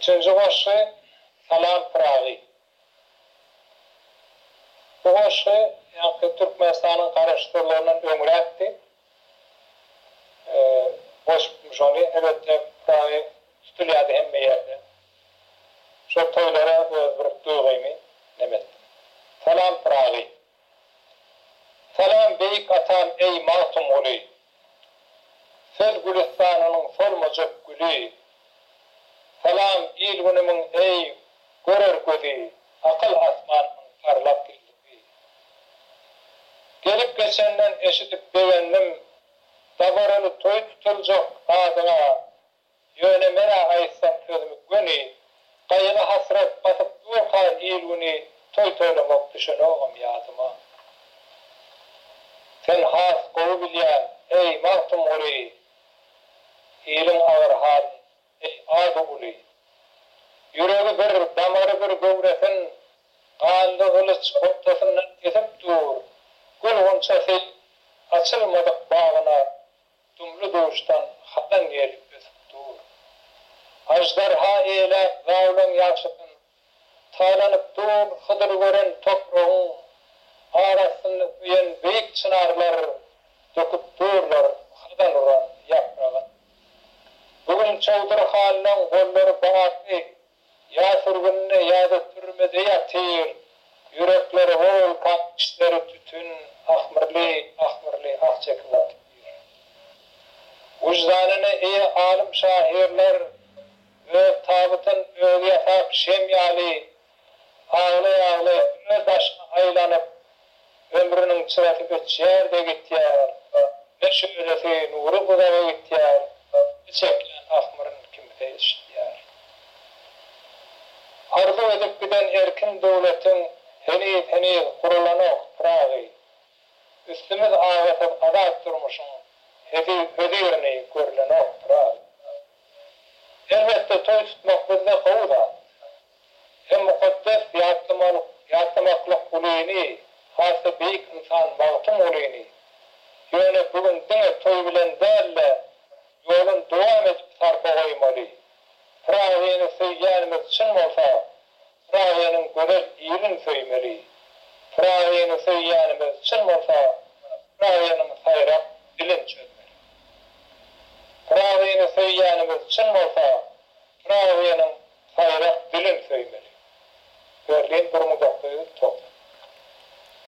Üçünji goşgy Salam Pyragy. Bu goşgy ýaňky Türkmenistanyň garaşsyzlygyndan öňräkdi. Goşupdym şony. Elbetde Pyragy tutulýardy hemme ýerde. Şol toýlara öz bir duýgymy neme etdim. Salam Pyragy. Salam beýik atam eý Magtymguly. Söz gülüstanynyň solmajak güli. Salam il-günümiň eý görer gözi, akyl asmanymyň parlak ýyldyzy. Gelip geçenden eşidip begendim, dabaraly toý tutuljak adyňa. Ýöne men-ä aýtsam sözümi göni, gaýgy-hasrat basyp durka il-güni toý toýlamak düşenogam ýadyma. Sen has gowy bilýäň, eý, Magtymguly, iliň agyr halyn, eý, ady uly. Ýüregi bir, damary bir göwresin ganly gylyç ortasyndan kesip dur, gül-gunçasy açylmadyk bagyna Dumly-duşdan hazan ýeli ösüp dur. Aždarha eýläp zawlaň ýagşysyn, Talanyp dur Hydyr gören topragyň, Arasynda söýen beýik çynarlar Döküp durlar hazan uran ýapragyn. Bu gün Çowdur hanlaň gollary bagly, Ýa sürgünde ýa-da türmede ýatyr, Ýürekleri wulkan, içleri tütün, Ahmyrly, ahmyrly ah çekip otyr. Wyždanyna eýe alym şahyrlar Öz tabytyn özi ýasap şem ýaly, Aglaý-aglaý öz daşyna aýlanyp, Ömrüniň çyrasy öçýär-de gitýär, Ne şölesi, nury uzaga gitýär, Ne çekýän ahmyryn kimse eşidýär. Arzuw edip giden erkin döwletiň Heniz-heniz gurulanok, Pyragy. Üstümiz agasyz azat durmuşyň Hözirini görlenok, Pyragy. Elbetde, toý tutmak bizde gowy zat. Hem mukaddes ýatlamaklyk ulyny, has-da beýik ynsan Magtymgulyny. Ýöne bu gün diňe toý bilen däl-de, ýolun dowam edip sarpa goýmaly. Pyragyny söýýänimiz çyn bolsa, Pyragynyň gözel ilin söýmeli. Pyragyny söýýänimiz çyn.